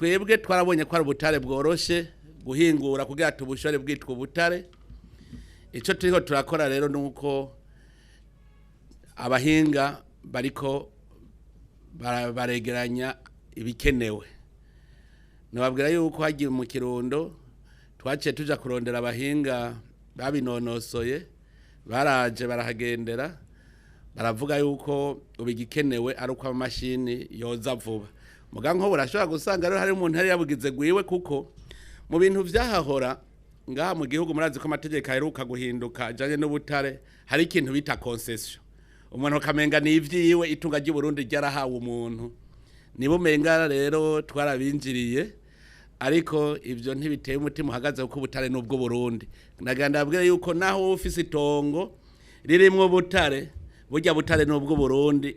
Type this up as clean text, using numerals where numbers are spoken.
Twebwe twarabonye ko ari ubutare bworoshe guhingura kugira tubushore bwitwa ubutare. Icyo turiho turakora rero ni uko abahinga bariko baregeranya ibikenewe. Nababwira yuko hagiye mu Kirundo twaciye tuja kurondera abahinga babinonosoye, baraje barahagendera, baravuga yuko ubu igikenewe ari uko amamashini yoza vuba. Muga nko burashobora gusanga rero hari umuntu yari yabugize gwiwe, kuko mu bintu vyahahora ngaha mu gihugu murazi ko amategeko aheruka guhinduka ajanye n'ubutare, hari ikintu bita concession. Umuntu akamenga ni ivyiwe, itunga ry'u Burundi ryarahawe umuntu. Nibo umenga rero twarabinjiriye, ariko ivyo ntibiteye umutima uhagaze kuko ubutare n'ubwo Burundi. Nagira ndababwire yuko naho ufise itongo ririmwo ubutare, burya butare n'ubwo Burundi,